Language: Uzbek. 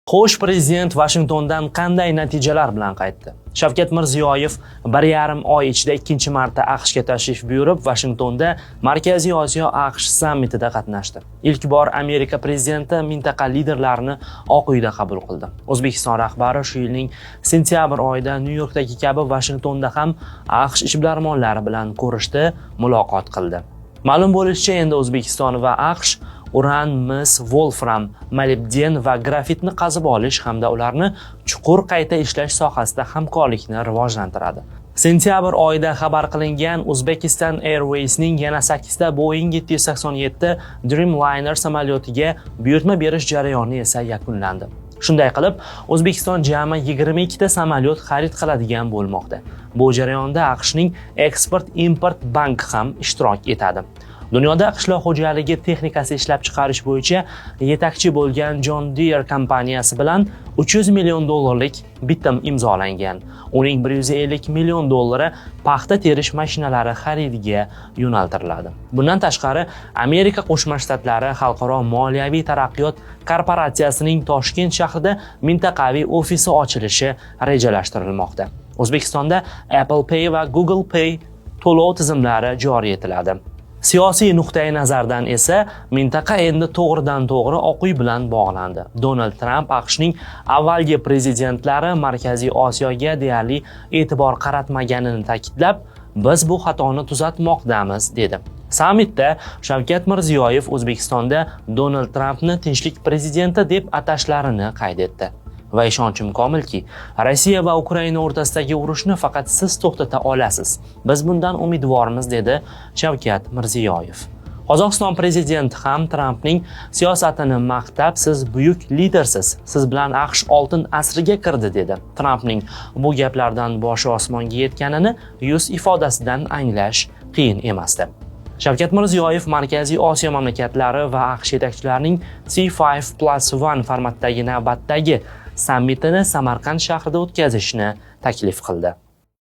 Xo'sh, prezident Vashingtondan qanday natijalar bilan qaytdi? Shavkat Mirziyoyev 1,5 oy ichida ikkinchi marta AQShga tashrif buyurib, Vashingtonda Markaziy Osiyo AQSh sammitida qatnashdi. Ilk bor Amerika prezidenti mintaqa liderlarini Oq uyda qabul qildi. O'zbekiston rahbari shu yilning sentyabr oyida Nyu-Yorkdagi kabi Vashingtonda ham AQSh ishbilarmonlari bilan ko'rishdi, muloqot qildi. Ma'lum bo'lishicha, endi O'zbekiston va AQSh uran, mis, volfram, molibden va grafitni qazib olish hamda ularni chuqur qayta ishlash sohasida hamkorlikni rivojlantiradi. Sentyabr oyida xabar qilingan Uzbekistan Airwaysning yana 8 ta Boeing 787 Dreamliner samolyotiga buyurtma berish jarayoni esa yakunlandi. Shunday qilib, O'zbekiston jami 22 ta samolyot xarid qiladigan bo'lmoqda. Bu jarayonda AQShning Eksport Import Bank ham ishtirok etadi. Dunyoda qishloq xo'jaligi texnikasi ishlab chiqarish bo'yicha yetakchi bo'lgan John Deere kompaniyasi bilan 300 million dollarlik bitim imzolangan. Uning 150 million dollari paxta terish mashinalari xaridiga yo'naltiriladi. Bundan tashqari, Amerika Qo'shma Shtatlari Xalqaro moliyaviy taraqqiyot korporatsiyasining Toshkent shahrida mintaqaviy ofisi ochilishi rejalashtirilmoqda. O'zbekistonda Apple Pay va Google Pay to'lov tizimlari joriy etiladi. Siyosiy nuqtai nazardan esa mintaqa endi to'g'ridan to'g'ri Oq uy bilan bog'landi. Donald Tramp AQShning avvalgi prezidentlari Markaziy Osiyoga deyarli e'tibor qaratmaganini ta'kidlab, "Biz bu xatoni tuzatmoqdamiz", dedi. Sammitda Shavkat Mirziyoyev O'zbekistonda Donald Trampni tinchlik prezidenti deb atashlarini qayd etdi. Va ishonchim komilki, Rossiya va Ukraina o'rtasidagi urushni faqat siz to'xtata olasiz. Biz bundan umidvormiz, dedi Shavkat Mirziyoyev. Qozog'iston prezidenti ham Trampning siyosatini maqtab, "Siz buyuk lidersiz. Siz bilan AQSh oltin asriga kirdi", dedi. Trampning bu gaplardan boshi osmonga yetganini yuz ifodasidan anglash qiyin emasdi. Shavkat Mirziyoyev Markaziy Osiyo mamlakatlari va AQSh yetakchilarining C5+1 formatdagi navbatdagi sammitini Samarqand shahrida o'tkazishni taklif qildi.